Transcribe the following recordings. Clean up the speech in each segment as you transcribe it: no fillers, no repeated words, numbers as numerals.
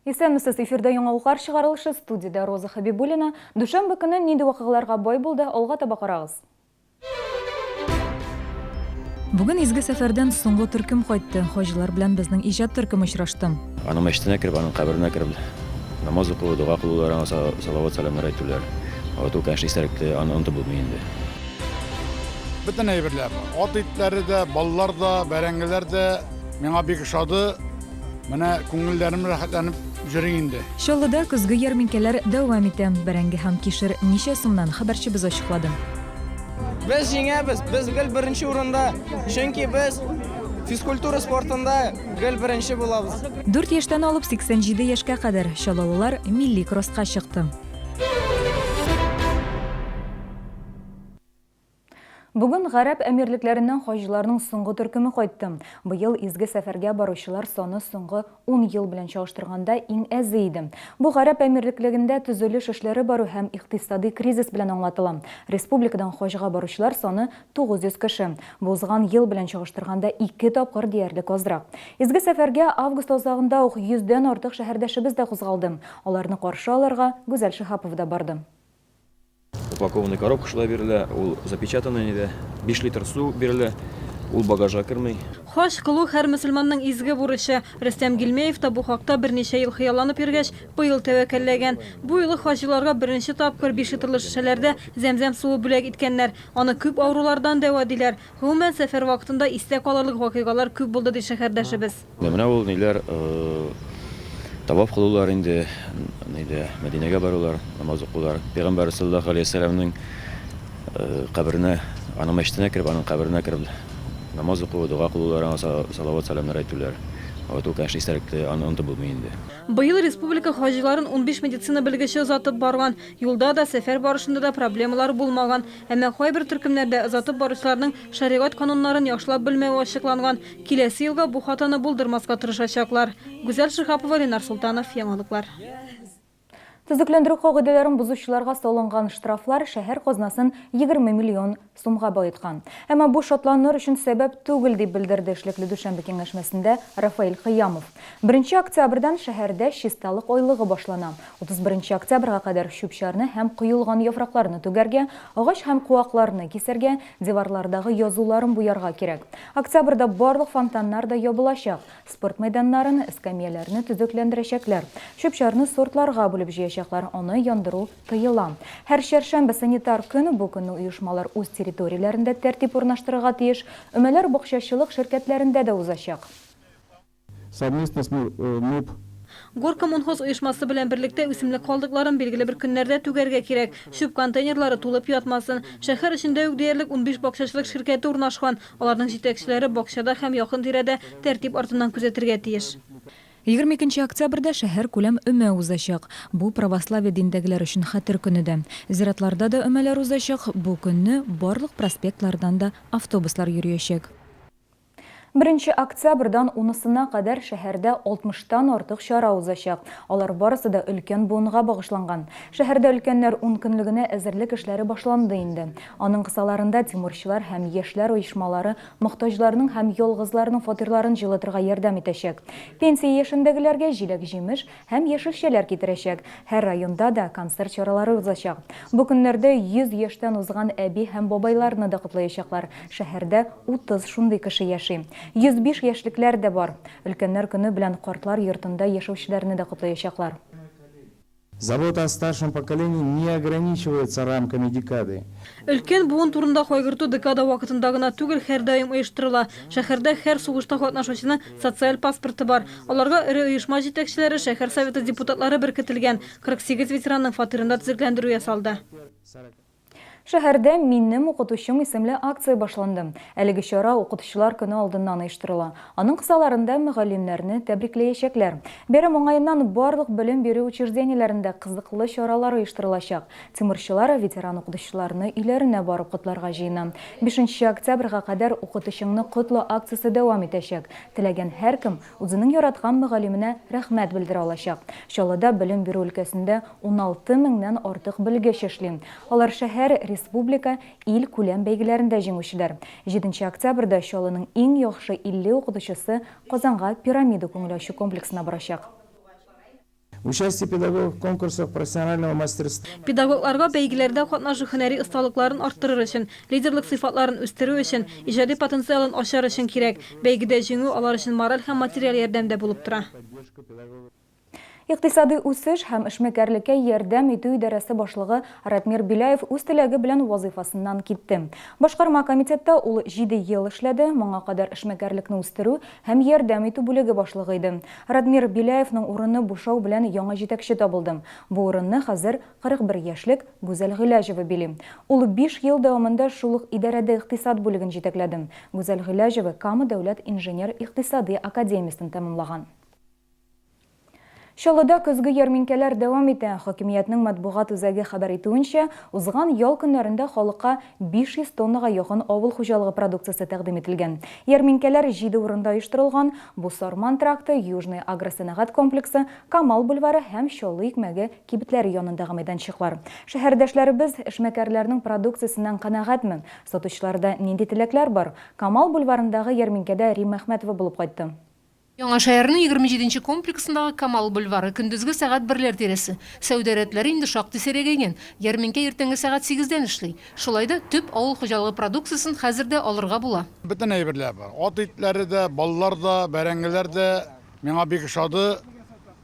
Исәнмесез, эфирда яңалыклар чыгарылышы, студиядә Роза Хәбибуллина. Дүшәмбе көне нинди вакыйгаларга бай булды, алга таба карагыз. Бүген изге сәфәрдән соңгы төркем кайтты. Хаҗилар белән безнең иҗат төркеме очрашты. Аның мәчетенә кереп, аның каберенә кереп намаз уку, дога кылулар, аңа салават-сәламнәр әйтүләр. Вот ул, конечно, истәлекле, аны онытып булмый инде. Бөтен әйберләр, ат итләре дә, баллар да, бәрәңгеләр дә миңа бик ошады. Менә күңелләрем рәхәтләнеп йөри инде. Чаллыда көзге ярминкәләр дәвам итә. Бәрәңге һәм кишер ничә сумнан, хәбәрчебез ачыклады. Без җиңәбез, без гел беренче урында, чөнки без физкультура спортында гел беренче булабыз. Дүрт яшьтән алып 87 яшькә кадәр чаллылылар милли кросска чыкты. Бүген Гарәп Әмирлекләреннән хаҗиларның соңгы төркеме кайтты. Быел изге сәфәргә баручылар саны соңгы ун ел белән чагыштырганда иң әзе иде. Бу Гарәп Әмирлеклегендә төзелеш эшләре бару һәм икътисадый кризис белән аңлатыла. Республикадан хаҗга баручылар саны 900 кеше. Бу узган ел белән чагыштырганда ике тапкыр диярлек азрак. Изге сәфәргә август азагында ук йөздән артык шәһәрдәшебез дә кузгалды. Аларны каршы алырга Гүзәл Шиһапова да барды. Упакованный коробка шулай бирелә, ул запечатанный нидә, 5 литр су бирелә, ул багажга керми. Хаҗ кылу һәр мөселманның изге бурычы. Рөстәм Гилмәев та бу хакта берничә ел хыялланып йөргәч, быел тәвәккәлләгән. Бу юлы хаҗиларга беренче тапкыр биш литрлы шешәләрдә зәмзәм суы бүләк иткәннәр. Аны күп авырулардан дәва диләр. Гомумән, сәфәр вакытында истә калырлык вакыйгалар күп булды, ди шәһәрдәшебез. Менә ул ниләр, таваф кылулар инде, нидә, Мәдинәгә барулар, намаз укулар, Пәйгамбәрбез саллаллаһу алейһи вәсәлләмнең каберенә, аның мәчетенә кереп, аның каберенә кереп намаз уку, дога кылулар, аңа салават-сәламнәр әйтүләр. Вот ул, конечно, истәлекле, аны онытып булмый инде. Быел республика хаҗиларын 15 медицина белгече озатып барган. Юлда да, сәфәр барышында да проблемалар булмаган. Әмма кайбер төркемнәрдә озатып баручыларның шәригать кануннарын яхшылап белмәве ачыкланган. Киләсе елга бу хатаны булдырмаска тырышачаклар. Гүзәл Шиһапова, Ленар Солтанов, Яңалыклар. Төзекләндерү кагыйдәләрен бозучыларга салынган штрафлар шәһәр казнасын 20 миллион сумга баеткан. Әмма бу шатланыр өчен сәбәп түгел, дип белдерде эшлекле дүшәмбе киңәшмәсендә Рафаэль Кыямов. Беренче октябрьдән шәһәрдә чисталык айлыгы башлана. 31 нче октябрьгә кадәр чүп-чарны һәм коелган яфракларны түгәргә, агач һәм куакларны кисәргә, диварлардагы язуларын буярга кирәк. Октябрьдә барлык фонтаннар да ябылачак, спорт мәйданнарын, эскәмияләрне төзекләндерәчәкләр. Чүп-чарны сортларга бүлеп җыячаклар, аны яндыру тыела. Һәр чәршәмбе санитар көн, бу көнне оешмалар үз территорияләрендә тәртип урнаштырырга тиеш. Өмәләр бакчачылык ширкәтләрендә дә узачак. Совместно с МУП. Горкоммунхоз оешмасы белән берлектә үсемлек калдыкларын билгеле бер көннәрдә түгәргә кирәк. Чүп контейнерлары тулып ятмасын. Шәһәр эчендә үк диярлек 15 бакчачылык ширкәте урнашкан. Аларның җитәкчеләре бакчада һәм якын-тирәдә тәртип артыннан күзәтергә тиеш. 22 нче октябрьдә шәһәркүләм өмә узачак. Бу православие диндәгеләр өчен хәтер көне дә. Зиратларда да өмәләр узачак, бу көнне барлык проспектлардан да автобуслар йөриячәк. Беренче октябрьдан унысына кадәр шәһәрдә алтмыштан артык чара узачак. Алар барысы да өлкән буынга багышланган. Шәһәрдә өлкәннәр ункөнлегенә әзерлек эшләре башланды инде. Аның кысаларында тимурчылар һәм яшьләр оешмалары мохтаҗларның һәм ялгызларның фатирларын җылытырга ярдәм итәчәк. Пенсия яшендәгеләргә җиләк-җимеш Һәм яшелчәләр китерәчәк. Һәр районда да концерт чаралары узачак. Бу көннәрдә 100 яшьтән узган әби һәм бабайларны да котлаячаклар. Шәһәрдә 30 шундый кеше яши. 105 яшьлекләр дә бар. Өлкәннәр көне белән картлар йортында яшәүчеләрне дә котлаячаклар. Забота о старшем поколении не ограничивается рамками декады. Өлкән буын турында кайгырту декада вакытында гына түгел, һәрдаим оештырыла. Шәһәрдә һәр сугышта катнашучының социаль паспорты бар. Аларга эре оешма җитәкчеләре, шәһәр Советы депутатлары беркетелгән. 48 ветеранның фатирында төзекләндерү ясалды. Шәһәрдә Минем укытучым исемле акция башланды. Әлеге чара Укытучылар көне алдыннан оештырыла. Аның кысаларында мөгаллимнәрне тәбрикләячәкләр. Бәйрәм уңаеннан барлык белем бирү учреждениеләрендә кызыклы чаралар оештырылачак. Тимурчылар ветеран укытучыларны өйләренә барып котларга җыена. Бишенче октябрьгә кадәр Укытучыңны котла акциясе дәвам итәчәк. Теләгән һәркем үзенең яраткан мөгаллименә рәхмәт белдерә алачак. Чаллыда белем бирү өлкәсендә 16 меңнән артык белгеч эшли. Алар шәһәр, республика, ил күләм бәйгеләрендә җиңүчеләр. Җиденче октябрьдә Чаллының иң яхшы 50 укытучысы Казанга Пирамида күңел ачу комплексына барачак. Участие педагогов в конкурсах профессионального мастерства. Педагогларга бәйгеләрдә катнашу һөнәри осталыкларын арттырыр өчен, лидерлык сыйфатларын үстерү өчен, иҗади потенциалын ачар өчен кирәк. Бәйгедә җиңү алар өчен мораль һәм материаль ярдәм дә булып тора. Икътисадый үсеш һәм эшмәкәрлеккә ярдәм итү идарәсе башлыгы Ратмир Беляев үз теләге белән вазыйфасыннан китте. Башкарма комитетта ул җиде ел эшләде, моңа кадәр эшмәкәрлекне үстерү һәм ярдәм итү бүлеге башлыгы иде. Радмир Беляевның урыны бушау белән яңа җитәкче табылды. Бу урынны хәзер 41 яшьлек Гүзәл Гыйләҗева били. Ул биш ел дәвамында шул ук идарәдә икътисад бүлеген җитәкләде. Гүзәл Гыйләҗева Кама дәүләт инженер-икътисадый академиясен тәмамлаган. Чаллыда көзге ярминкәләр дәвам итә. Хакимиятнең матбугат үзәге хәбәр итүенчә, узган ял көннәрендә халыкка 500 тоннага якын авыл хуҗалыгы продукциясе тәкъдим ителгән. Ярминкәләр җиде урында оештырылган, бу Сарман тракты, Южный агросәнәгать комплексы, Камал бульвары һәм Чаллы икмәге кибетләре янындагы мәйданчыклар. Шәһәрдәшләребез эшмәкәрләрнең продукциясеннән канәгатьме? Сатучыларда нинди теләкләр бар? Камал бульварындагы ярминкәдә Римма Әхмәтова булып кайтты. Яңа шәһәрнең 27 нче комплексындагы Камал бульвары, көндезге сәгать берләр тирәсе. Сәүдә рәтләре инде шактый сирәгәйгән. Ярминкә иртәнге сәгать сигездән эшли. Шулай да төп авыл хуҗалыгы продукциясен хәзер дә алырга була. Бөтен әйберләр бар. Ат итләре дә, баллар да, бәрәңгеләр дә. Миңа бик ошады.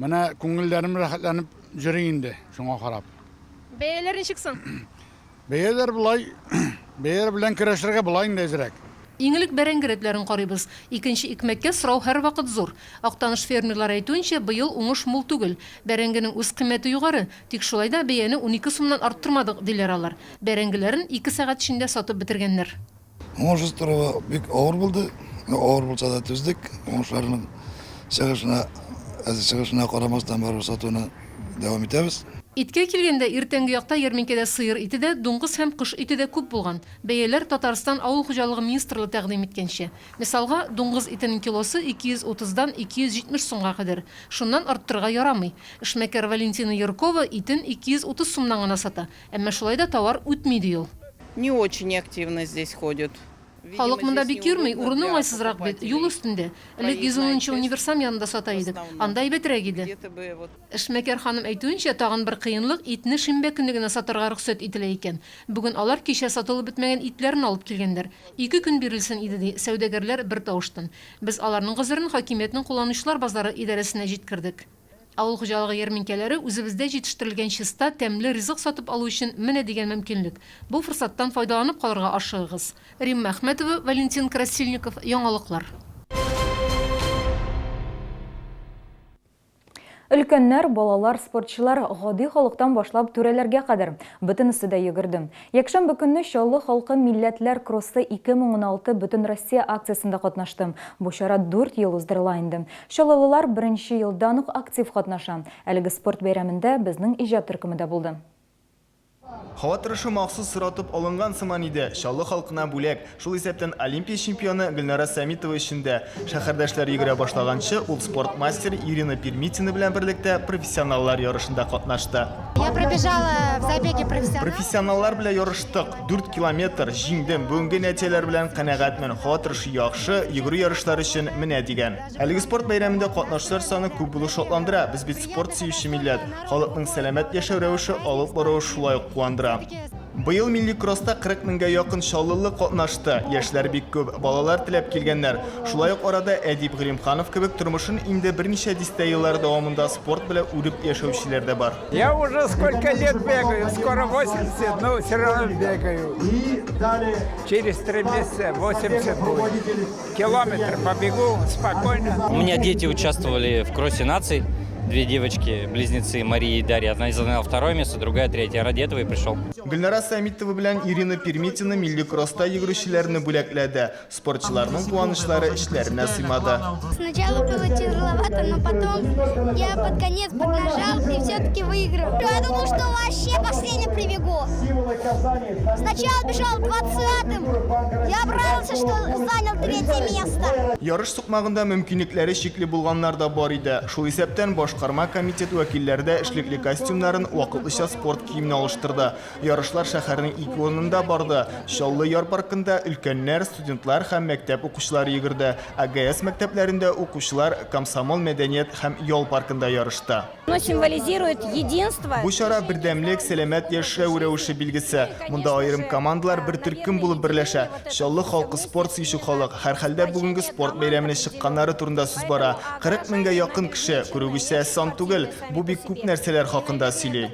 Менә күңелләрем рәхәтләнеп йөри инде шуңа карап. Бәяләр ничек соң? Бәяләр болай, бәяләр белән көрәшергә була инде әзрәк. Иң элек бәрәңге рәтләрен карыйбыз. Икенче икмәккә сорау һәрвакыт зур. Актаныш фермерлары әйтүенчә, быел уңыш мул түгел. Бәрәңгенең үзкыйммәте югары, тик шулай да бәяне 12 сумнан арттырмадык, диләр алар. Бәрәңгеләрен ике сәгать эчендә сатып бетергәннәр. Уңыш үстерү бик авыр булды. Авыр булса да түздек. Уңышларның чыгышына, әзер чыгышына карамастан барыбер сатуны дәвам итәбез. Иткә килгәндә, иртәнге якта ярминкәдә сыер ите дә, дуңгыз һәм кош ите дә күп булган. Бәяләр Татарстан Авыл хуҗалыгы министрлыгы тәкъдим иткәнчә. Мисалга, дуңгыз итенең килосы 230 дан 270 сумга кадәр. Шуннан арттырырга ярамый. Эшмәкәр Валентина Юркова итен 230 сумнан гына сата. Әмма шулай да товар үтми, ди ул. Не очень активно здесь ходят. Халык монда бик йөрми, урыны уңайсызрак бит, юл өстендә. Элек 110 нчы универсам янында сата идек, анда әйбәтрәк иде. Эшмәкәр ханым әйтүенчә, тагын бер кыенлык, итне шимбә көнне генә сатарга рөхсәт ителә икән. Бүген алар кичә сатылып бетмәгән итләрен алып килгәннәр. Ике көн бирелсен иде, ди сәүдәгәрләр бертавыштан. Без аларның гозерен хакимиятнең кулланучылар базары идарәсенә җиткердек. Авыл хуҗалыгы ярминкәләре үзебездә җитештерелгән чиста, тәмле ризык сатып алу өчен менә дигән мөмкинлек. Бу форсаттан файдаланып калырга ашыгыгыз. Римма Әхмәтова, Валентин Красильников, Яңалыклар. Өлкәннәр, балалар, спортчылар, гади халыктан башлап түрәләргә кадәр, бөтенесе дә йөгерде. Якшәмбе көнне Чаллы халкы Милләтләр кроссы 2016 Бөтенроссия акциясендә катнашты. Бу чара дүрт ел уздырыла инде. Чаллылылар беренче елдан ук актив катнаша. Әлеге спорт бәйрәмендә безнең иҗат төркеме дә булды. Һава торышы махсус соратып алынган сыман иде. Чаллы халкына бүләк, шул исәптән Олимпия чемпионы Гөлнара Сәмитова өчен дә. Шәһәрдәшләр йөгерә башлаганчы, ул спорт мастеры Ирина Пермитина белән берлектә профессионаллар ярышында катнашты. Я пробежала в забеге профессионалов. Профессионаллар белән ярыштык. Дүрт километр, җиңдем. Бүгенге нәтиҗәләр белән канәгатьмен. Һава торышы яхшы, йөгерү ярышлары өчен менә дигән. Әлеге спорт бәйрәмендә катнашучылар саны күп булу шатландыра. Без бит спорт сөюче милләт. Халыкның сәламәт яшәү рәвеше алып баруы шулай ук куандыра. Быел милли кросста 40 меңгә якын чаллылы катнашты. Яшьләр бик күп, балалар теләп килгәннәр. Шулай ук арада Әдип Гыйлемханов кебек тормышын инде берничә дистә еллар дәвамында спорт белән үреп яшәүчеләр дә бар. Я уже сколько лет бегаю, скоро 80, но все равно бегаю. Через 3 месяца 80 будет. Километр побегу спокойно. У меня дети участвовали в кроссе наций. Две девочки, близнецы Мария и Дарья. Одна заняла второе место, другая третье. Ради этого и пришел. Гөлнара Сәмитова белән Ирина Пермитина милли кросста йөгерүчеләрне бүләкләде. Спортчыларның куанычлары эчләренә сыймады. Сначала было тяжеловато, но потом я под конец поднажал и все-таки выиграл. Я думал, что вообще последним прибегу. Сначала бежал 20-м. Я обрадовался, что занял третье место. Ярыш сукмагында мөмкинлекләре чикле булганнар да бар иде. Шул исәптән башкарма комитет вәкилләре дә эшлекле костюмнарын вакытлыча спорт киеменә алыштырды. Ярышлар шәһәрнең ике урынында барды. Чаллы яр паркында өлкәннәр, студентлар һәм мәктәп укучылары йөгерде. АГС мәктәпләрендә укучылар Комсомол мәдәният. мәдәният һәм ял паркында ярышты. Оно символизирует единство. Бу чара бердәмлек, сәламәт яшәү рәвеше билгесе. Монда аерым командалар бер төркем булып берләшә. Чаллы халкы спорт сөюче халык. Һәрхәлдә бүгенге спорт бәйрәменә чыкканнары турында сүз бара. 40 меңгә якын кеше. Күрүегезчә, сан түгел. Бу бик күп нәрсәләр хакында сөйли.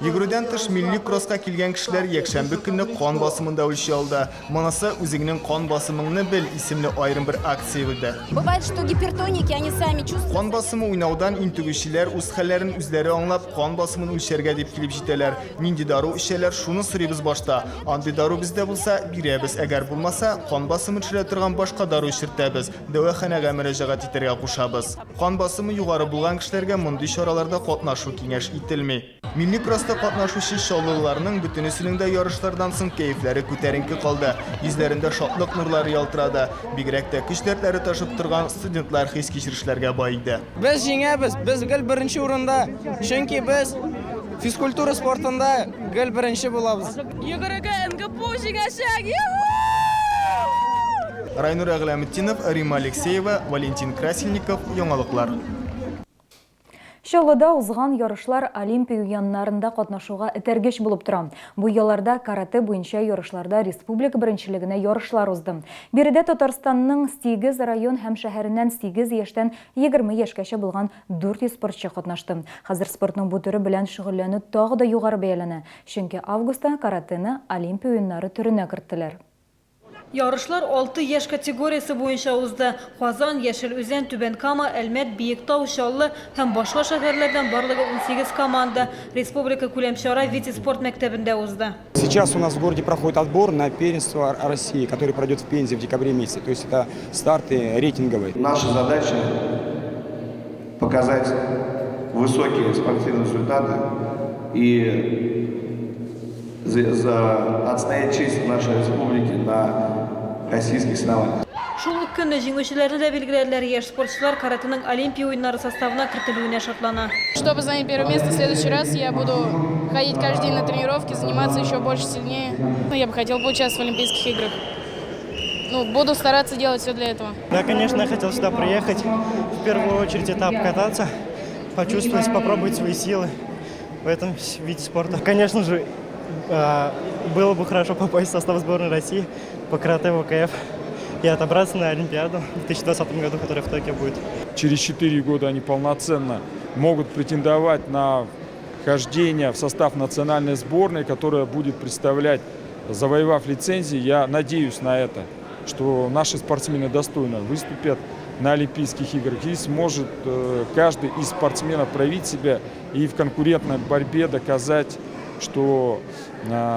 Йөгерүдән тыш милли кросска килгән кешеләр якшәмбе көнне кан басымын да үлчи алды. Монысы Үзеңнең кан басымыңны бел исемле аерым бер акция булды. Бывает, что гипертоники, они сами чувствуют. Кан басымы уйнаудан интегүчеләр үз хәлләрен үзләре аңлап, кан басымын үлчәргә дип килеп җитәләр. Нинди дару эчәләр, шуны сорыйбыз башта. Андый дару бездә булса, бирәбез, әгәр булмаса, кан басымын төшерә торган башка дару эчертәбез, дәваханәгә мөрәҗәгать итәргә кушабыз. Кан басымы югары булган кешеләргә мондый чараларда катнашу киңәш ителми. Милли кросста катнашучы чаллылыларның бөтенесенең дә ярышлардан соң кәефләре күтәренке калды, йөзләрендә шатлык нурлары ялтырады. Бигрәк тә көч-дәртләре ташып торган студентлар хис-кичерешләргә бай иде. Без җиңәбез, без гел беренче урында, чөнки без физкультура спортында гел беренче булабыз. Йөгерергә НГПУ җиңәчәк! Райнур Әгъләметдинов, Римма Алексеева, Валентин Красильников, Яңалыклар. Чаллыда узган ярышлар Олимпия уеннарында катнашуга этәргеч булып тора. Бу ялларда каратэ буенча ярышларда республика беренчелегенә ярышлар узды. Биредә Татарстанның сигез район һәм шәһәреннән сигез яшьтән 20 яшькәчә булган 400 спортчы катнашты. Хәзер спортның бу төре белән шөгыльләнү тагы да югары бәяләнә, чөнки августта каратэны Олимпия уеннары төренә керттеләр. Ярышлар алты яшь категориясе буенча узды. Казан, Яшел Үзән, Түбән Кама, Әлмәт, Биектау, Чаллы һәм башка шәһәрләрдән барлыгы 18 команда. Республика күләм чара Витязь спорт мәктәбендә узды. Сейчас у нас в городе проходит отбор на первенство России, который пройдет в Пензе в декабре месяце. То есть это старты рейтинговые. Наша задача показать высокие спортивные результаты и за, за отстоять честь нашей республики на российских соревнованиях. Шул ук көнне җиңүчеләрне дә билгеләделәр. Яшь спортчылар каратэның Олимпия уеннары составына кертелүенә шатлана. Чтобы занять первое место, в следующий раз я буду ходить каждый день на тренировки, заниматься еще больше, сильнее. Ну, я бы хотел поучаствовать в Олимпийских играх. Ну, буду стараться делать все для этого. Да, конечно, я хотел сюда приехать. В первую очередь это обкататься, почувствовать, попробовать свои силы в этом виде спорта. Конечно же, было бы хорошо попасть в состав сборной России по карате ВКФ и отобраться на Олимпиаду в 2020 году, которая в Токио будет. Через 4 года они полноценно могут претендовать на вхождение в состав национальной сборной, которая будет представлять, завоевав лицензии, я надеюсь на это, что наши спортсмены достойно выступят на Олимпийских играх и сможет каждый из спортсменов проявить себя и в конкурентной борьбе доказать, что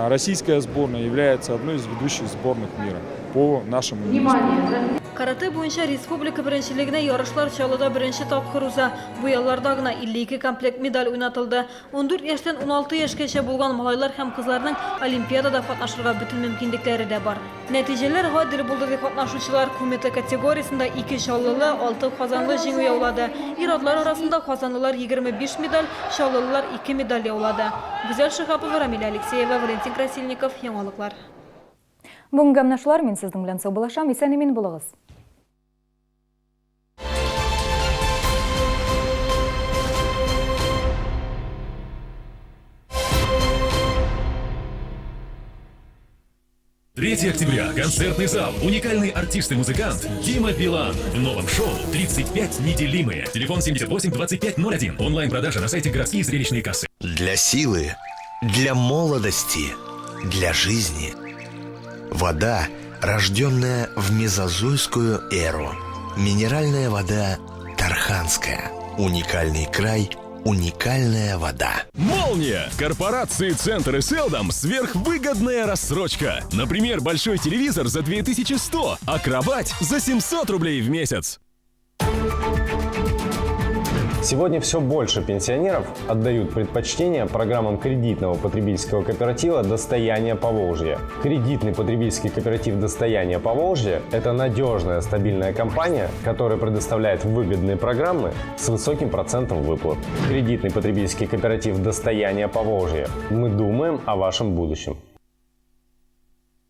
российская сборная является одной из ведущих сборных мира по нашему виду спорта. Каратэ буенча республика беренчелегенә ярышлар Чаллыда беренче тапкыр уза. Бу ялларда гына 52 комплект медаль уйнатылды. 14 яшьтән 16 яшькәчә булган малайлар һәм кызларның Олимпиадада катнашырга бөтен мөмкинлекләре дә бар. Нәтиҗәләр гадел булды, ди катнашучылар. Кумитэ категориясендә ике чаллылы, алты казанлы җиңү яулады. Ир-атлар арасында казанлылар 25 медаль, чаллылылар ике медаль яулады. Гүзәл Шиһапова, Рамилә Алексеева, Валентин Красильников, Яңалыклар. Бүгенгә менә шулар, мин сезнең белән саубуллашам, исән-имин булыгыз. 3 октября. Концертный зал. Уникальный артист и музыкант Дима Билан. В новом шоу «35 неделимые». Телефон 78 25 01. Онлайн-продажа на сайте «Городские зрелищные кассы». Для силы, для молодости, для жизни. Вода, рожденная в мезозойскую эру. Минеральная вода Тарханская. Уникальный край, уникальная вода. Молния! Корпорации Центр и Селдом сверхвыгодная рассрочка. Например, большой телевизор за 2100, а кровать за 700 рублей в месяц. Сегодня все больше пенсионеров отдают предпочтение программам кредитного потребительского кооператива «Достояние Поволжья». Кредитный потребительский кооператив «Достояние Поволжья» – это надежная, стабильная компания, которая предоставляет выгодные программы с высоким процентом выплат. Кредитный потребительский кооператив «Достояние Поволжья». Мы думаем о вашем будущем.